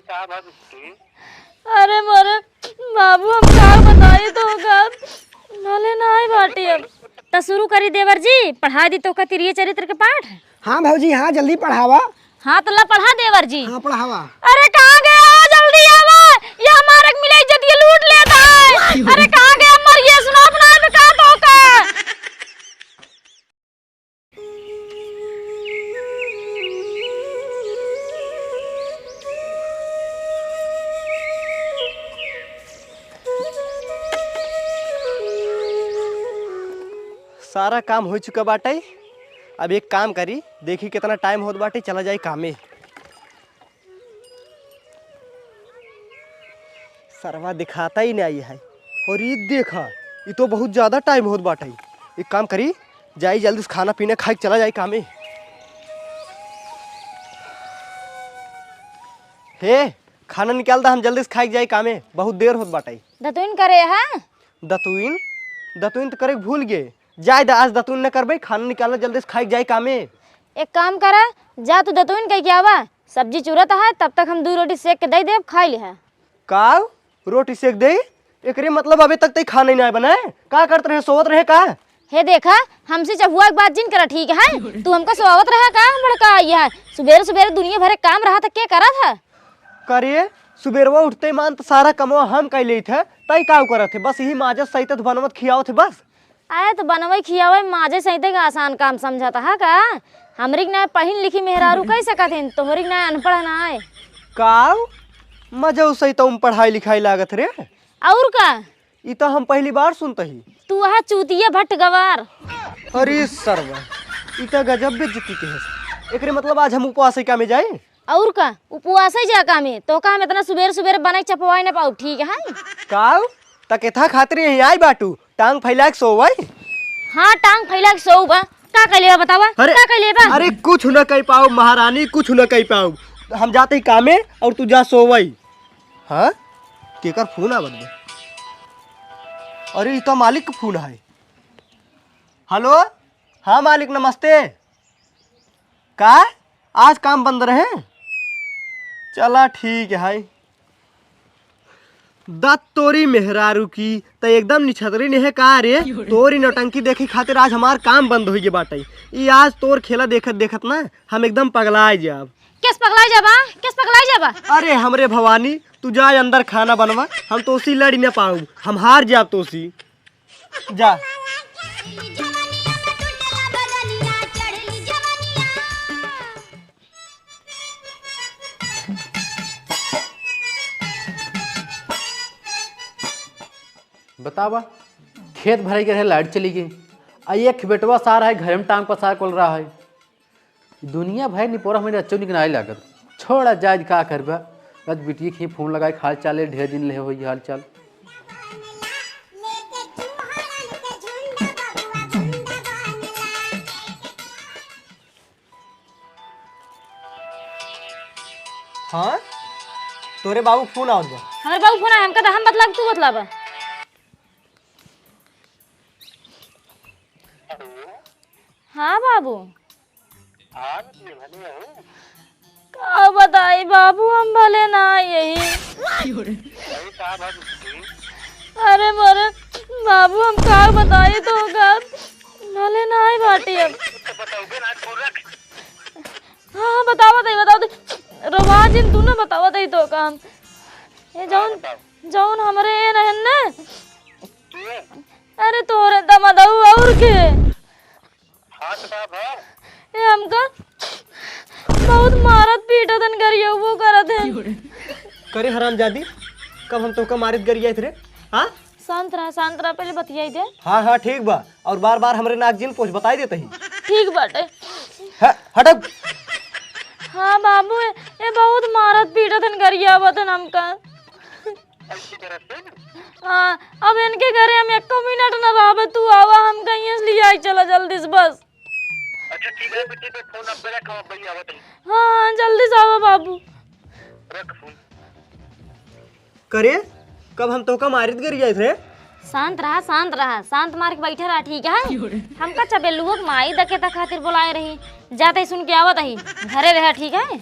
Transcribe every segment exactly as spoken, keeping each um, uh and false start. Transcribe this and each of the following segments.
का बात है? अरे मोरे बाबू, हम का बताई तोहका, भले नाई बाटी अब। त शुरू करी देवर जी, पढ़ाइ दी तोहका तिरिये चरित्र के पाठ। हाँ भौजी, हाँ, जल्दी पढ़ावा। हाँ, त ला पढ़ा देवर जी। हाँ, पढ़ावा। अरे कहाँ गया? जल्दी आवा, ये हमारे के मिले इज्जत ये लूट लेता है। अरे कहाँ गया? मर गया, सुना अपना तो का तोहका। सारा काम होइ चुका बाटइ। अब एक काम करी, देखी केतना टाइम होत बाटइ, चला जाई कामे। सरवा देखातइ नाहीं है। अउर ई देखा, ई तो बहुत ज्यादा टाइम होत बाटइ। एक काम करी, जाई जल्दी से खाना पीना खाइके चला जाई कामे। हे, खाना निकाल दा, हम जल्दी से खाइके जाई कामे, बहुत देर होत बाटइ। दतुइन करे हा? दतुइन? दतुइन त करेक भूल गे। जाए दा, आज दतुइन न करबइ, खाना निकाल दा जल्दी से खाइके जाई कामे। एक काम करा, जा तू दतुइन कइके आवा, सब्जी चुरत है, तब तक हम दुइ रोटी सेक के दइ देब, खाइ लिहा। का? रोटी सेक देइ? एकरे मतलब अबे तक तइ खाना ही नाहीं बनाए? का करत रहे, सोवत रहे का? हे देखा, हमसे चहुआ के बात जिन करा, ठीक है? तू हमका सोवत रहा का? बड़का आई है, सुबेरे सुबेरे दुनिया भरे काम रहा त के करत है? करे, सुबेरवा उठते मान त सारा कमवा हम कइ लेइत है, तइ का करत है? बस यही माजत सहितत बनवत खियावत है बस। अरे त बनवइ खियावइ माजइ सहितइ क आसान काम समझत ह का? हमरी क नाहीं पहिन लिखी मेहरारू कइ सकत हिन, तोहरी क नाहीं अनपढ़ नाहीं। काउ? मजउ सहितउ म पढ़ाई लिखाई लागत रे। अउर का? ई त हम पहिली बार सुनत ही। तू ह चूतिया भट्ट गवार। अरे सरवा, ई त गजब बेइज्जती के है। एकरे मतलब आज हम उपवास है का में जाई? अउर का, उपवासइ जा कामे, तोहका हम एतना सुबेर सुबेर बनइ चपवाइ न पाउब, ठीक है? काउ? त केथा खातिर यहीं आइ बाटू, टांग फइलाइक सोवइ? हाँ, टांग फइलाइक सोउबा। का कइले बा बतावा? अरे, का कइले बा? अरे कुछ न कइ पाउब महारानी, कुछ न कइ पाउब। हम जात ही कामे अउर तू जा सोवइ। हाँ? केकर फोन आवत बा? अरे ई त मालिक क फोन है। हेलो, हाँ मालिक नमस्ते। का? आज काम बंद रहे? चला ठीक है। दत तोरी मेहरारू की, त एकदम निछतरी नहीं है का रे? तोरी नौटंकी देखे खातिर आज हमार काम बंद होइ गे बाटइ। ई आज तोर खेला देखत देखत ना हम एकदम पगलाइ जाब। केस पगलाइ जाबा? केस पगलाइ जाबा? अरे हमरे भवानी, तू जा अंदर खाना बनवा, हम तोसी लड़ि न पाउब, हम हार जाब तोसी। जा। बतावा, खेत भरइ के रहे, लाइट चली गइ, अ एक बेटवा सार है घरे म टांग पसार कोल रहा है। दुनिया भर निपोरा हमरे अच्छो निक नाहीं लागत। छोड़ा जाए, का करबा? आज बिटिया के फोन लगाइक हाल चाल ले, ढेर दिन ले होई हाल चाल। हाँ? तोरे बाबू फोन आवत बा। हमरे बाबू फोन आया, हमका त हम बतलाब, तू बतलाबा। हाँ बाबू। हाँ, ये भले हो। का बताई बाबू, हम भले ना यही। अरे, का बात है? अरे मोरे बाबू, हम का बताई तोहका, भले ना आई बाटी अब। तो बताओगे ना, छोड़ रख। हाँ, हाँ, बतावत ही, बतावत ही। रोवा जिन तू ना, बतावत ही तोहका हम। ए, जौन, हाँ, बताओ। जौन हमरे ए रहन ना। ये? अरे तोरे दमादऊ अउर के? हाँ, तो का भा? ए, हमका बहुत मारत पीटत हन, गरियउबो करत हन। करे हरामजादी, कब हम तोहका मारित गरियाइत रे? हाँ? शांत रहा, शांत रहा, पहले बतियाई दे। हाँ, हाँ, ठीक बा। अउर बार बार हमरे नाक जिन पोछ, बताई देत ही। ठीक बाटे। ह-, हटब। हाँ बाबू, ए, ए बहुत मारत पीटत हन, गरियावत हन हमका। हाँ, अब इनके घरे हम एको मिनट न रहबे, तू आवा, हमका इहाँ से लियाई चला जल्दी से बस। अच्छा ठीक है बेटी, तो फोन अब रख, हम अबही आवत ही। हाँ, हाँ, जल्दी से आवा बाबू। रख फोन। करे, कब हम तोहका मारित गरियाइत रे? शांत रहा, शांत रहा, शांत मार के बैठे रहा, ठीक है? हमका चबेलुओ के माई दकेता खातिर बोलाए रही, जाते ही सुन के आवत ही, घरे रहा, ठीक है?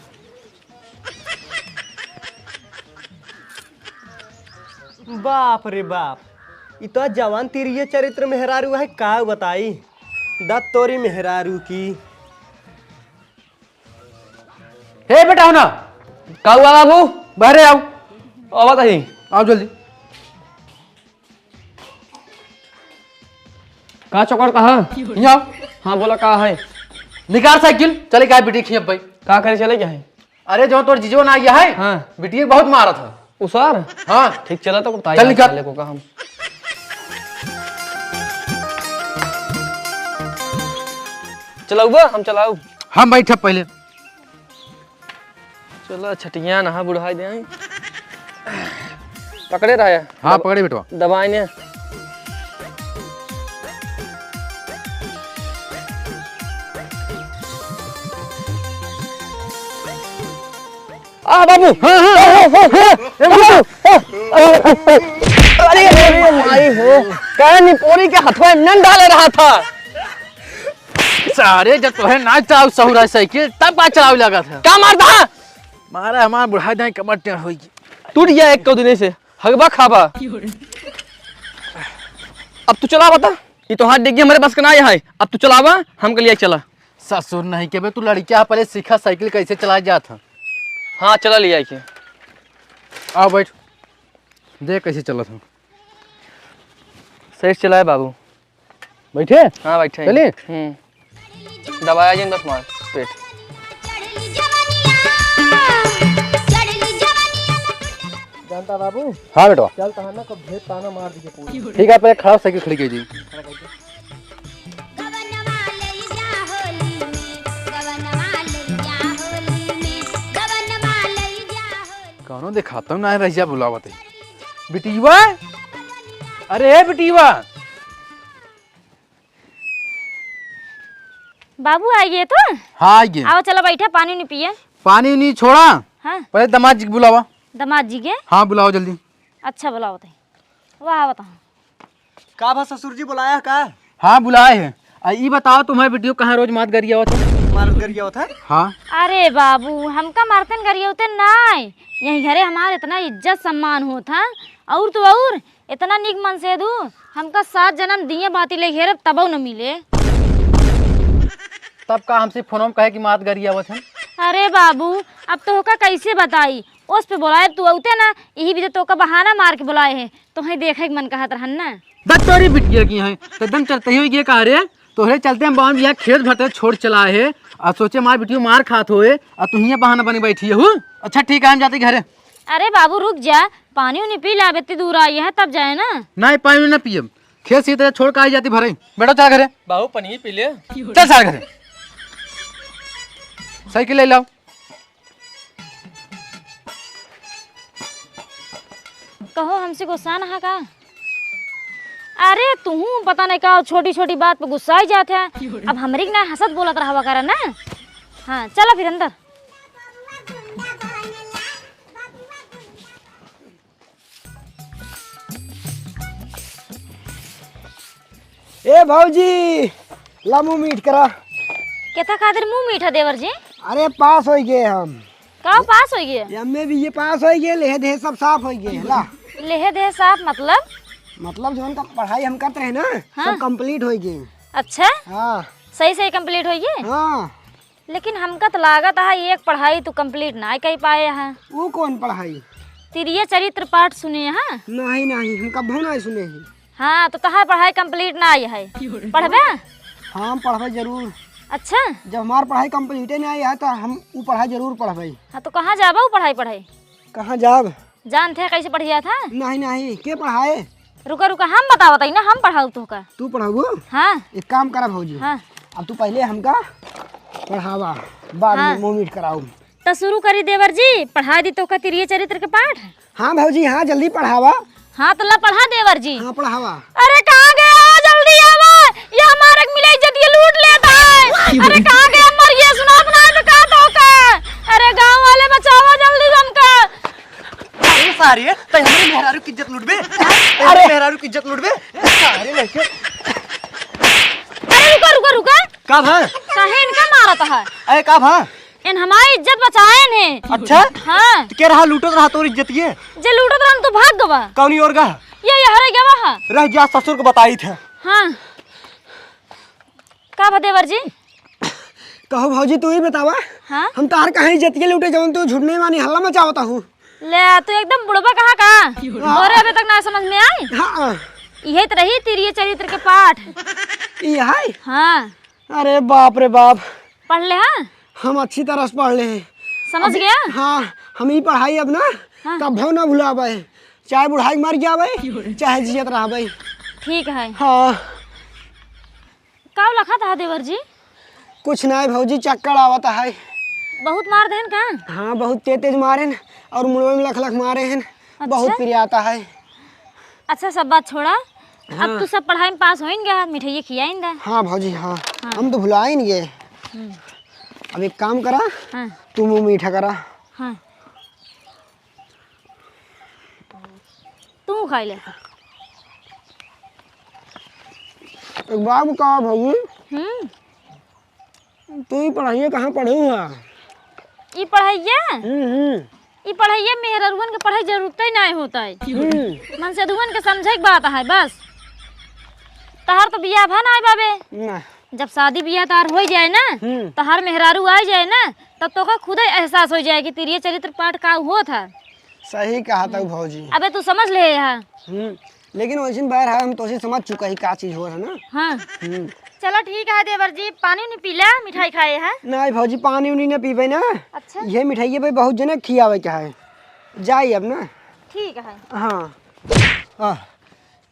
बाप रे बाप, ई तो जवान तिरिये चरित्र मेहरारू है, का बताई। दत तोरी मेहरारू की। हे बेटा, हो ना। का हुआ बाबू? बाहरे आओ। आवत ही। आओ जल्दी। का चौकड़ कहा? यहाँ आओ। हाँ, बोला, का है? निकाल साइकिल, चले का है बिटिया खियाब भाई? का करे चले क्या है? अरे, जो तोर जीजो ना आया है, हाँ। बिटिया बहुत मारत है। उ सर? हाँ। ठीक, चला तो बताई चल, निकाल। साले को का हम। चलाऊ बा, हम चलाऊ। हम बैठे पहले। चला, छटिया नहा बुढ़ाई दे आई। पकड़े रहा है। हाँ, दब-, पकड़े बेटवा। दबाए ने। आ बाबू। हाँ, हाँ, हाँ, हाँ, हाँ, हाँ, बाबू। अरे, अरे, अरे, माई हो। कहे नहीं, पोरी के हथवा में नन डाले रहा था। सारे, जब तोहे ना चलाऊ सहुरा साइकिल, तब का चलाऊ लगा था? का मारता? मारा हमार बुढ़ा जाए, कमर टेढ़ होई। टूट गया एक कौ दिन से, हगबा खाबा। अब तू चला बता, ये तो हाथ डिग्गी हमारे बस का ना है। अब तू चलावा, हम के लिए चला। ससुर नहीं के बे, तू लड़किया पहले सीखा साइकिल कैसे चलाए जात है। हाँ, चला लिया के। आओ बैठ, देख कैसे चलत है। सही से चलाए बाबू। बैठे? हाँ, बैठे हैं। चलिए। हम्म। दबाया जिन बस मार पेट। जानता बाबू? हाँ बेटवा। चल तहां ना को भेद ताना मार दीजिए पूरा। ठीक है, पहले खड़ा साइकिल खड़ी कीजिए। कौनो देखाता ना रहिया बुलावत है। बिटिया, अरे बिटिया। बाबू, आइए तो। हाँ, आइए। आओ, चला बैठा, पानी उनी पिए। पानी उनी छोड़ा। हाँ। पहले दामाद जी के बुलावा। दामाद जी के? हाँ, बुलाओ जल्दी। अच्छा, बुलाओ तई। वाह, बताओ। का भा ससुर जी, बुलाया का? हाँ, बुलाए हैं। आ, ई बताओ, तुम्हारे बिटिया कहाँ रोज मात गरियावत है? मारत गरियावत है? हाँ। अरे बाबू, हमका मारतन गरियावते नाय। यही घरे हमार इतना इज्जत सम्मान होत है। और तो और, इतना नीक मन से दू, हमका सात जन्म दिए बाती ले घेरब तबौ न मिले। तब का हमसे फोनवा में कहे कि मात गरियावत है? अरे बाबू, अब तोहका कैसे बताई, ओस पे बोलाए तू अउते ना, यही बीचे तोहका बहाना मार के बोलाए है, तोहई देखे के मन कहत रहन ना। दत्तोरी बिटिया की है, तो दन चलते ही हो गए का रे? तोहरे चलते हम बावन बिया खेत भरते छोड़ चला है, और सोचे मार बिटियो मार खात होए, और तू हियां बहाना बनी बैठी है, हु? अच्छा ठीक है, हम जाते घरे। अरे बाबू रुक जा, पानी उनी पी ला, बेती दूर आई है तब जाए ना। नहीं, पानी ना पियब, खेत से तेरे छोड़ के आई जाती भरे। बैठो चल घरे। बाबू पानी पी ले। चल सारे घरे। साइकिल ले लाओ। कहो, हमसे गुस्सा ना है का? अरे, तुहू पता नहीं का, छोटी-छोटी बात पे गुस्साई जात है। अब हमरी के ना हंसत बोलत रहवा करा ना। हाँ, चला फिर अंदर। ए भौजी, ला मुंह मीठ करा। केथा खातिर मुंह मीठा देवर जी? अरे पास होई गए हम। का पास होई गए? एमए बीए पास होई गए, लेहे देहे सब साफ होई गए, ला। लेहे देहे साफ मतलब? मतलब जौन का पढ़ाई हम करत रहे ना, हाँ। सब complete होई गए। अच्छा? हाँ। सही सही complete होई गए? हाँ। लेकिन हमका त लागत है एक पढ़ाई तू complete ना कर पाए हैं। वो कौन पढ़ाई? तिरिया चरित्र पाठ सुने हैं? नहीं नहीं, हम कभू नहीं सुने ही। हाँ, तो तहार पढ़ाई complete ना आई है, पढ़बे? हाँ, हम पढ़बे जरूर। अच्छा? जब हमार पढ़ाई complete ही नहीं आई है, तो हम वो पढ़ाई जरूर पढ़बे। हाँ, तो कहाँ जाबा वो पढ़ाई पढ़े? कहाँ जाब? जानत है कैसे पढ़िया था? नहीं नहीं, के पढ़ाए? रुका रुका, हम बतावत ही ना, हम पढ़ाऊ तोहका। तू पढ़ाऊ? हाँ। एक काम करा भौजी। हाँ। अब तू पहले हमका पढ़ावा, बाद हाँ। में मुंह मीठ कराऊ। तो शुरू करी देवर जी, पढ़ा दी तोहका तिरिये चरित्र के पाठ। हाँ भौजी, हाँ, जल्दी पढ़ावा। हाँ, तो ला पढ़ा देवर जी। हाँ, पढ़ावा। अरे, कहाँ गया? जल्दी आवा, ये हमारे मिले इज्जत, ये लूट लेता है। अरे, कहाँ गया? मर गया, सुना, सुना, तो कहाँ तो का? अरे, गाँव वाले, बचावा जल्दी हमका। अरे सारे, तै हमरे मेहरारू की इज्जत लूटबे? तै हमरे अरे। मेहरारू की इज्जत लूटबे? सारे लड़के। अरे, रुका, रुका, रुका। का भा? काहे इनका मारत है? अरे, का भा? हमारी इज्जत बचाएन है। अच्छा? हाँ। तो के रहा लूटत रहा तोर इज्जतिये? जे लूटत रहन तू भाग गवा। कौनी ओर गा? ये, ये हरे गवा हा। रह जा, ससुर को बताइत है। हाँ। का भा देवर जी? कहो भौजी, तू ही बतावा। हाँ? हम तार कहाँ इज्जतिये लूटे, जौन तू झूठ नहीं मानी, हल्ला मचावत हूँ। ले, तू एकदम बुढ़बा कहाँ का? हाँ। तोरे अबे तक ना समझ में आई? हाँ। इहे त रही तिरिये चरित्र के पाठ। ई है? हाँ। अरे बाप रे बाप। पढ़ ले, हाँ? हम अच्छी तरह से पढ़ ले हैं। समझ अब, गया? हाँ, हम ई पढ़ाई अब ना हाँ। कभो ना भुलाबे, चाहे बुढ़ाई मर जाबे, चाहे जियत रहबे। ठीक है। हाँ। का लखत हा देवर जी? कुछ नाय भौजी, चक्कर आवत है। बहुत मार देन का? हाँ, बहुत तेज तेज मारेन और मुड़वे में लख लख मारे हैं। अच्छा? बहुत पिरियाता है। अच्छा, सब बात छोड़ा। हाँ। अब तू सब पढ़ाई में पास होइन गया, मिठाइये खियाइन दा। हाँ भौजी, हाँ। हाँ। हम तो भुलाइन गए। हम्म। अब एक काम करा, हाँ। तू मुँह मीठा करा। हाँ। तू खाई ले। एक बात बता भौजी, हम्म। तू ई पढ़ाइए कहाँ पढ़ू हा? ई पढ़ाइए? हम्म, हम्म। ई पढ़ाइए मेहररुअन के पढ़ाई जरूरत ही नहीं होता है। हम्म। मनसेधुअन के समझे के बात है बस। तहार तो बियाह भा ना है बाबे। ना। जब शादी बियाह तहार हो जाए ना, हम्म। तहार मेहरारू आ जाए ना, तब तोका खुदे एहसास हो जाए कि तिरिये चरित्र पाठ का होत है। सही कहा तू भौजी। अबे तू समझ ले हा। हम्म, लेकिन वैसे बैर है, हम तोसे समझ चुका ही का चीज हो है ना। हाँ। हम्म। चला ठीक है देवर जी, पानी उनी पी ले, मिठाई खाए है। नहीं भौजी, पानी उनी ना पीबे ना। अच्छा। ये मिठाई पे बहुत जने खियावे के है। जाई अब ना। ठीक है। हाँ। आह,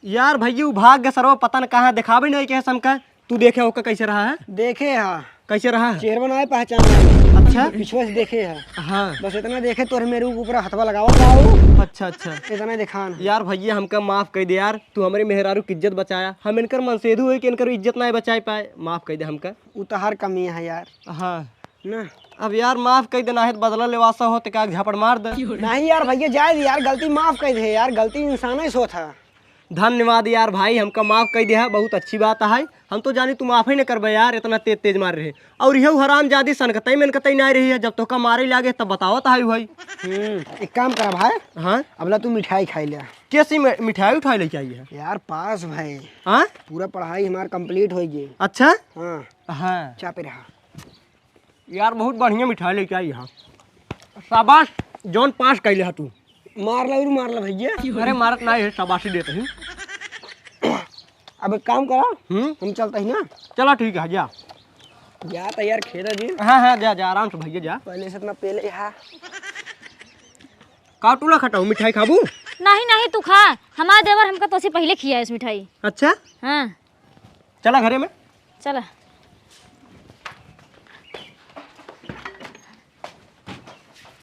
यार भैया, उ भाग गए सरवा, पता न कहाँ, देखाबे नहीं के हमका। तू देखे ओका कैसे रहा है? देखे हा। कैसे रहा है? चेहरवा नाय पहचान पाए। अच्छा। पिछुआ से देखे हा। हाँ। बस इतना देखे, तोरे मेरे ऊपर हथवा लगावा बाबू। अच्छा, अच्छा। इतना दिखान है। यार भैया, हमका माफ कर दे यार, तू हमरे मेहरारू की इज्जत बचाया। हम इनकर मनसेधू है कि इनकर इज्जत ना बचाए पाए, माफ कर दे हमका। उ तो हर कमी है यार। हाँ। ना। अब यार माफ कर दे, ना है तो बदला लेवा सा हो तो का झापड़ मार दे। नहीं यार भैया, जाए दे यार, गलती माफ कर दे यार, गलती इंसान ही से होत है। धन्यवाद यार भाई, हमका माफ कर दिया, बहुत अच्छी बात है। हम तो जानी तू माफ ही न करबे यार, इतना तेज तेज मार रहे। और यह हरामजादी सनकतई में इनकतई नहीं रही है, जब तोका मारे लागे तब बतावत है भाई। हम्म, एक काम करा भाई। हाँ? अबला तू मिठाई खाई ले। कैसी मि-, मिठाई उठाई लेके आई है? यार पास भाई। हाँ? पूरा पढ़ाई हमार complete हो गई। अच्छा? हाँ। हाँ। चापे रहा। यार, बहुत बढ़िया मिठाई लेके आई हा। शाबाश, जौन पास कइले हा तू। मार ला, और मार ला भैया। अरे, मारत ना है, शाबाशी देत ही। अब एक काम करा, हम्म? हम चलत ही ना। चला, ठीक है, जा। जा त यार, खेदा जी। हाँ, हाँ, जा, जा, आराम से भैया, जा। पहले से इतना पेले हा। का टूला खटाऊ, मिठाई खाबू? नहीं, नहीं, तू खा। हमार देवर हमका तोसे पहले खिया इस मिठाई। अच्छा? हाँ। चला घरे में। चला।